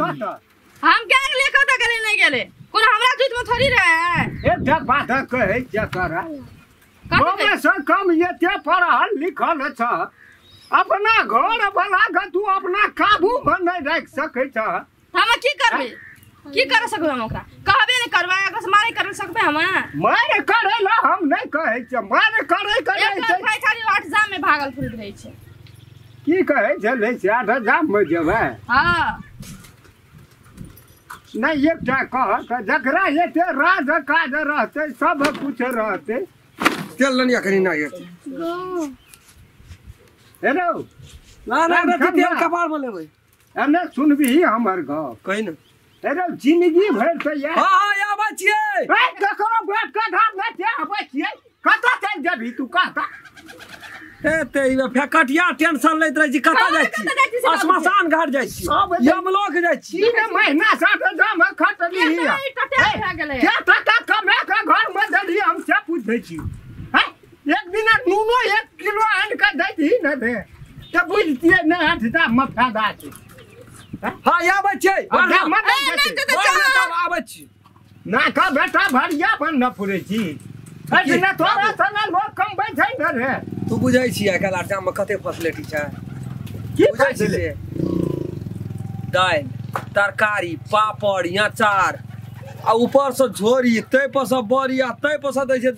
कत हम के गेलिए कत गेले नहीं गेले कोनो हमरा जुत में थोड़ी रहे। एकटा बात कहै छै तोरा कम से कम एते पढ़ल लिखल छ अपना घर वाला के तू अपना काबू में नहीं राखि सकै छ। हम की करबै की कर सकबै हम ओकरा कहबे नहीं करबै ओकरा से मारे कर सकबै हम मारे करे ला हम नहीं कहै छै मारे करे करे छै भाई खाली 8 जाम में भागल फिरत रहै छै। की कहै छै ले छै 8 जाम में जेबै। हां नहीं एकटा कह जकरा एते राज काज रहतै सब कुछ रहतै तेल लनिया कनी ना एते हेलो ना ना तेल कपार में लेबै एने सुनबी हमर गप कहि न हेलो जिंदगी भर त या। हां हां आबै छियै ए ककरो बाप का धार नै छै आबै छियै कत चल जेबी तू कहता ए ते ई फेकटिया टेंशन लैत रहै छी कत जाइ छी श्मशान घाट जाइ छी यमलोक जाइ छी 3 महीना साथ जाम खटली के टका कमा के घर में देली हम से पूछै छी हैं एक दिन नूनो 1 किलो आन के दैती न दे त बुझतियै न 8 टा में फायदा छै। हां आबै छियै आबै छी ना का बेटा भरिया बन न फुरै छी अरे तोरा सना लोग कमबै छै न रे। तू बुझै छी आइ काल्हि आटामे कते फैसिलिटी छै की बुझै छी से दालि तरकारी पापड़ अचार आ ऊपर से झोरी तै पर से बड़ी आ तै पर से दै छै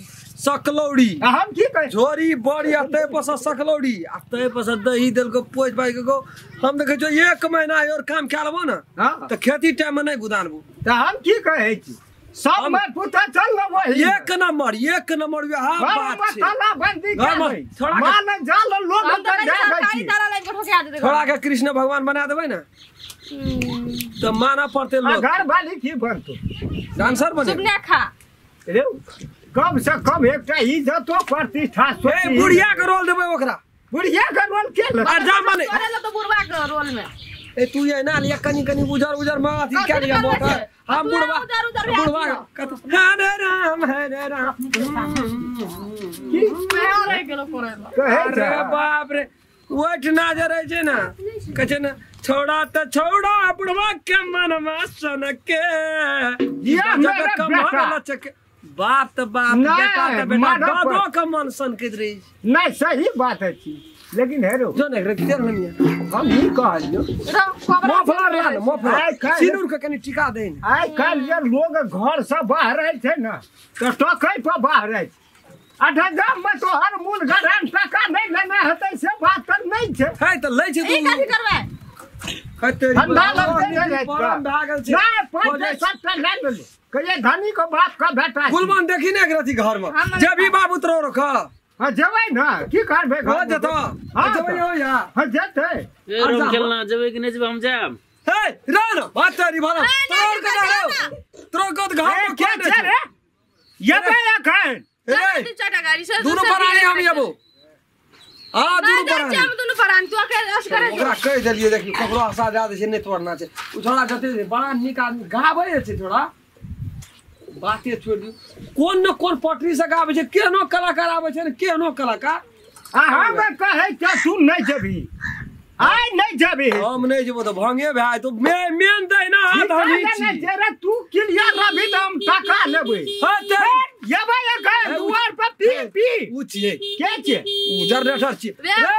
सकलौड़ी। हम की कहै झोरी बड़ी आ तै पर से सकलौड़ी आ तै पर से दही देलको पोछि पाछि के हम देखै छियौ 1 महीना और काम कए लेबो ने तऽ खेती टाइम में नहि गुदानबो। तऽ हम की कहै छी सब में पुता चल न वही एक नंबर वह बात छै ताला बंदी कर माल जाल लोग अंदर जाय छी छोड़ा के कृष्ण भगवान बना देबै ने त माना पड़ते लोग घर वाली की बनतो डांसर बने सुबने खा रे कम से कम एकटा इज्जतो प्रतिष्ठा ए बुढ़िया के रोल देबै ओकरा बुढ़िया के रोल के आ जा माने करे तो बुढ़वा के रोल में ए तू ये ना लिया कनी कनी उजर उजर में अथी के लिया मोटर हम बुढ़वा बुढ़वा हरे राम हरे राम की रह गेलो करे अरे बाप रे ओठ ना जे रहे छै ना कहै छै ना छोड़ा त छोड़ा बुढ़वा के मनवा सन के या मेरा बेटा लचक बाप त बाप बेटा त बेटा दादो के मन सनकैत रही नहीं सही बात अछि लेकिन हेरो जो ने रे तेल नहीं हम ई कहलियो मोफलर ला न मोफलर सिनुर के कनी टिका दे आइ काल्हि जे लोग घर से बाहर रहै छै ने तऽ टकै पर बाहर रहै छै 8 गाम में तोहर मूल घरान टका नहीं लेना हेतै से बात तऽ नहीं छै है तऽ लै छै ई तू कथी करबै कते ठंडा लगतै ने परम भए गेल छै नहीं 5 7 टा लै लेली कहिए धनी को बाप का बेटा गुलमान देखी ने एक रति घर में जेबी बाबू तोरो रख हां जेबै ना की करबै हो जतो हां जेबै हो या हां जेतै ए रोम खेलना जेबै कि नै जेबै हम जाएब हे रह न बात तेरी भला तोर के जा तोर के घर में के छै रे येबै एखन रे चाटा गाड़ी से दुनु परानी हम येबो हां दुनु परानी हम दुनु परानी तू अकेले असगरे ओकरा कहि देलियै देखी ककरो आशा दए दै छै नै तोड़ना छै उ छोड़ा जते बड़ा नीक आदमी गाबै छै छोड़ा बाते छोड़ दियौ कोन न कोन पटरी से गाबै छै केहनो कलाकार आबै छै ने केहनो कलाकार आ हम कहै छै तू नै जेबी आइ नै जेबी हम नै जेबो तऽ भंगे भए तो मेन दहिना हाथ हम ही छी रे तू क्लियर रहबी तऽ हम टका लेबै हां ते जेबै एखन दुआर पर पी पी उ छियै के छियै उ जनरेटर छियै रे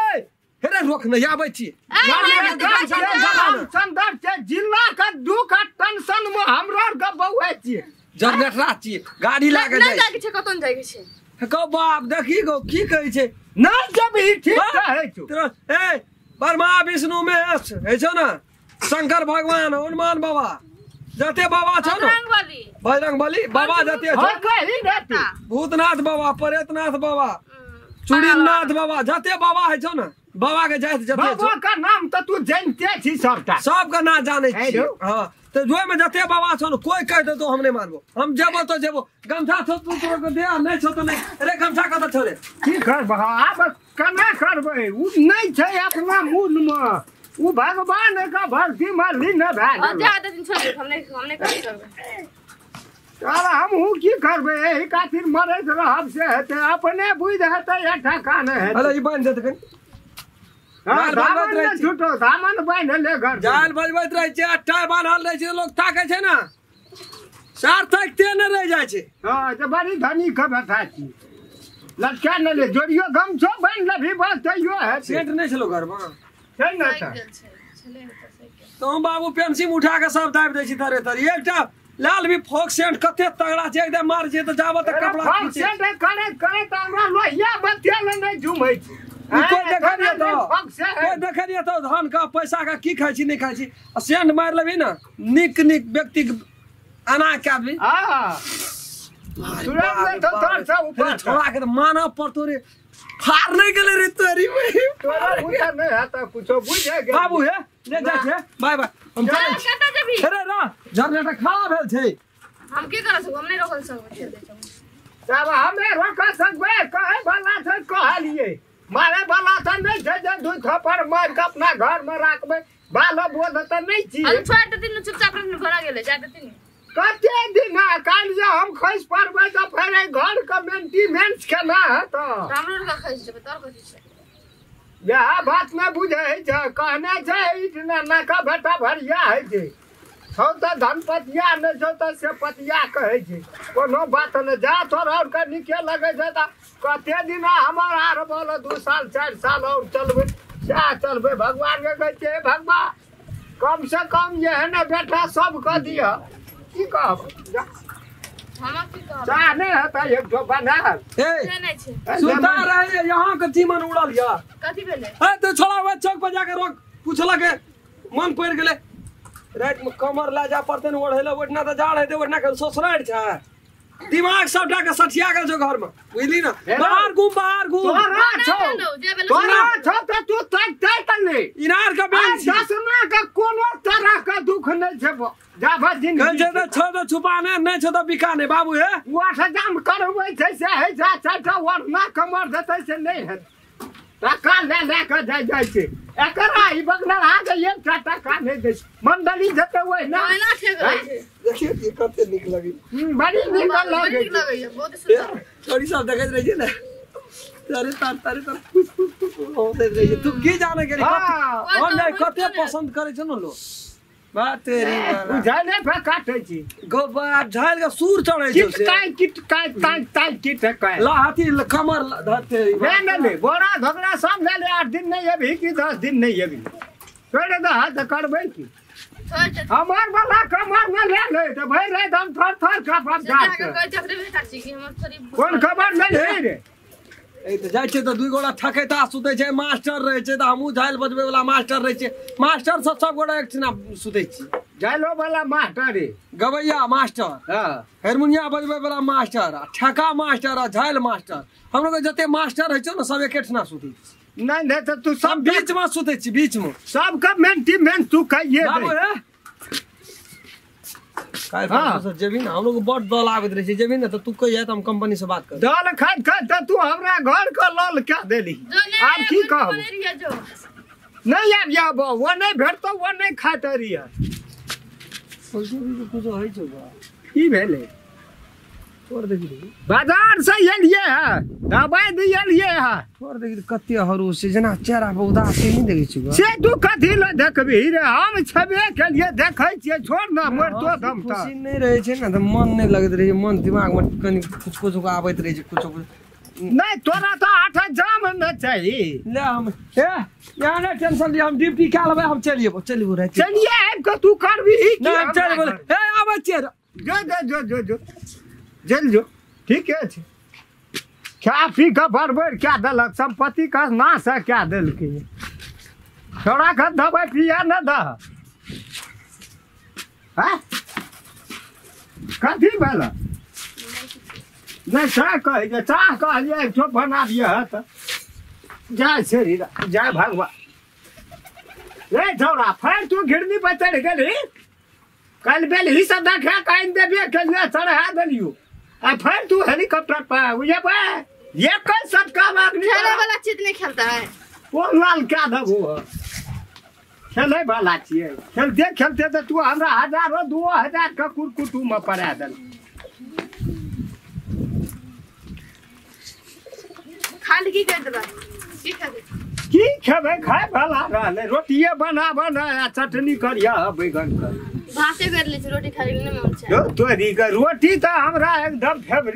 हे रे रोक नै आबै छी चंदर छै जिला के दुख आ टेंशन में हमरा आर के बौआइ छियै जनरेटर छियै गाड़ी लागे नै जाइ जाय के छै कतौ नै जाय के छै कौ बाप देखी गो की कहै छै नै जेबी ठीक कहै छौ ए ब्रह्मा विष्णु महेश है छौ ने शंकर भगवान हनुमान बाबा जते बाबा छौ ने बजरंग बली बाबा जते छौ कही ने तू भूतनाथ बाबा प्रेतनाथ बाबा चूड़ीनाथ बाबा जते बाबा है छौ ने बाबा के जाति जते बाबा छौ का नाम तऽ तू जानते छी सबटा सबके ना जानै है छी रौ। हां तऽ जोइ में जते बाबा छौ ने कोई कह देतो हम नहीं मानबो हम जेबो तो जेबो गमछा छौ तू तोरा के दे आ नहीं छौ तो नहीं अरे गमछा कत छौ रे की करबह आब केना करबै उ नहि छै अपना मूल में उ भगवान के भक्ति में लीन भए और गेल जा दिन छोड़ दे हमने हमने कथी करबै अरे हमहूँ की करबै एहि खातिर मरैत रहब से हेतै अपने बुझि हेतै या ठका नहि हेतै अरे ई बान्हि दे तऽ कनि हां, दामन नै छूटो, दामन बान्ह ले घर। जाल बजबैत रहै छै आ टाइ बान्हल रहै छै, लोग ताकै छै ना, सार्थक ते नै रहि जाइ छै। हां, तऽ बड़ी धनी के बेटा छी, लटका नै ले, जोड़ियो गमछो बान्हि लेबही बस तैयो हेतै। सेंट नै छलो घरमे? छै ने तऽ। तो बाबू पेंसिल उठा के सब दाबि दै छी तरे तरी। एकटा लाल भी फोक सेंट कते तगड़ा छै, एकदम मार छै तऽ जाबऽ तक कपड़ा फोक सेंट करे करे तऽ हमरा लोहिया बतेल नै झुमै छै। कोइ देखलियै तऽ, कोइ देखलियै तऽ धन का पैसा का की खाइ छी नहि खाइ छी, आ सेंट मारि लेबही ने नीक नीक व्यक्ति अना के आदमी। हां, छोड़ा के मानऽ पड़तो रे, फार नहीं गेलै रे तोरी। तोरा बुझा नहीं हेतऽ कुछो, बुझे गेल बाबू। हे ले जाइ छै, बाय बाय। हम चलै छी। कतऽ जेबही? अरे रा जनरेटर खराब भेल छै। हम की करऽ सकब? हम नहि रोकल सकब, छोड़ि दै छौ। तब हमे रोकऽ सकबै? कहै वाला छै कहलियै, मारे वाला तऽ नहि छै जे दू थप्पड़ मारि कऽ अपना घर मे राखबै। बालो बोध तऽ नहि छियै। हम छोड़ि देथिन, चुपचाप घरा गेलै, जा देथिन। कते दिन काल्हि जे हम खसि पड़बै तऽ फेर एहि घर के मेंटेनेंस केना हेतऽ? हमरो आर के खसि जेबै तोर कथी छै? इएह बात नहि बुझै छै, कहने छै ई नाका बेटा भरिया होइ छै, छौ तऽ धनपतिया नहि छौ तऽ से पतिया कहै छै। कोनो बात नहि, जा तोरा आओर के नीके लगै छै तऽ कते दिन हमर आर बोल 2 साल 4 साल आओर चलबै, सएह चलबै। भगवानके कहै छियै भगवान कम से कम एहन बेटा सबके दिअ। की कहब, चाह नहि हेतै एक ठो बनायल। सुता रहे यहाँ के जीवन उड़ल या कथी भेलै? ए तो छोड़ा ओहि चौक पर जाके रोक पूछलक, मन पड़ि गेलै राति में कमर ला जा पड़तै ने ओढ़ै लए, ओहिठिना तऽ जाड़ हेतै, ओहिठिना के ससुरारि छै, दिमाग सबटा के सठिया गेल छौ घर में, बुझली ना? बाहर घूम, बाहर घूम। तोरा छौ, तोरा छौ तऽ तू तकतै तऽ नहि। इनार के बेंच छी। दसमा के कोनो तरह के दुख नहि छै, जाबऽ जिनगी कहै छै तऽ छौ तऽ छुपा नहि, नहि छौ तऽ बिका नहि बाबू। हे ओठ जाम करबै छै से होइ छै, 4टा ओढ़ना कमर देतै से नहि हेतै, टका लए लए कऽ जाइ जाइ छै। एकरा ई बगनरहा के एकटा टका नहि दै छै, मंडली जेतै ओहिना। देखियौ कि कते नीक लगै, बड़ी नीक लगै, बहुत सुंदर। छोरी सब देखैत रहै छै ने, तारे तार तारे तार फुस फुस फुस हँसैत रहै छै। तू की जाने गेली हम नहि कते पसन्द करै छै ने लोक। बात तेरी बुझाइले पे काटै छी गोबा झाइल के सूर चढ़ै छै, किट काय किट काय ताई ताई किट काय ला हाथी कमर धरते ले ले बोरा घगरा सब ले ले। 8 दिन नहीं अभी कि 10 दिन नहीं अभी, छोड़ि दे हाथ करबै की हमर वाला कमर न ले ले तऽ भरि राति हम थर थर काँपब। कोन खबर नहीं है रे? ए तऽ जाइ छै तऽ 2 गोटा ठकैता सुतै छै, मास्टर रहै छै तऽ हमहूँ झाइल बजबै वाला मास्टर रहै छै, मास्टर सब सब गोटा एकठिना सुतै छी। झाइलो वाला मास्टर रे, गवैया मास्टर, हारमोनिया बजबै वाला मास्टर, आ ठेका मास्टर, आ झाइल मास्टर। हमरो के जते मास्टर होइ छै ने सब एकेठिना सुतै छी। नहि नहि तऽ तू सब बीच में सुतै छी, बीच में सबके मेंटेनेंस तू कहिए बाबू। हे काल्हि जेबही ने, हमलोग बड दल आबैत रहै छै, जेबही ने तऽ तू कहिया तऽ हम कंपनी से बात कर। दल खाइत खाइत तऽ तू हमरा घर के लल कए देली, आब की कहब? नहि आब आब ओ नहि भेटतौ, ओ नहि खाइत रहियै। कुछो होइ छौ की भेलै? छोड़ देखी, बाजार से एलियै है, दबाइ दिएलियै है। छोड़ देखी कते हरू छै, जेना चेहरा पर उदासी नहि देखै छी से तू कथी लए देखबही रे? हम छेबे केलियै देखै छियै, छोड़ ने मरतो दम तक। खुशी नहि रहै छै ने तऽ मन नहि लगैत रहै छै, मन दिमाग मे कनि कुछ कुछ आबैत रहै छै, कुछो कुछ नहि। तोरा तऽ 8 जाम ने चाही। ले हम हे यहाँ नहि टेंशन लिअ, हम ड्यूटी कए लेबै, हम चलि जेबो, चलि जेबो राति। चलिए आबि कऽ तू करबही? नहि हम चलि जेबो। हे आबै छियै, जो जो जो जो जो चलि जो, ठीके छै। खा पी कऽ बड़बड़ कए देलक, सम्पत्ति के नाश कए देलकै। छोड़ा के दबाइ पिया न दह। हँ कथी भेल? नहि चाह कहै छै, चाह कहलियै एक ठो बना दिअ तऽ जय श्री राम, जय भगवान। रे छौड़ा फेर तू घिरनी पर चढ़ि गेलही? काल्हि बेलही सब देखा कऽ आनि देबे केलियै, चढ़ा देलियौ, आ फिर तू हेलीकॉप्टर पर बुझे ये कई सटका मांगनी खेले वाला चीज नहीं खेलता है। कोन लाल क्या देबो? खेले वाला छियै, खेलते खेलते तऽ तू हमरा 1000 2000 के कुरकुटू में पड़ा देल। खाली की कर देबा? की खाबे? की खेबै खाय वाला रहलै रोटिए बना बना आ चटनी करिया बैगन के भाते कर ले छी रोटी खाइ के नहि मन छै। तोरी के रोटी तऽ हमरा एकदम फेवरेट।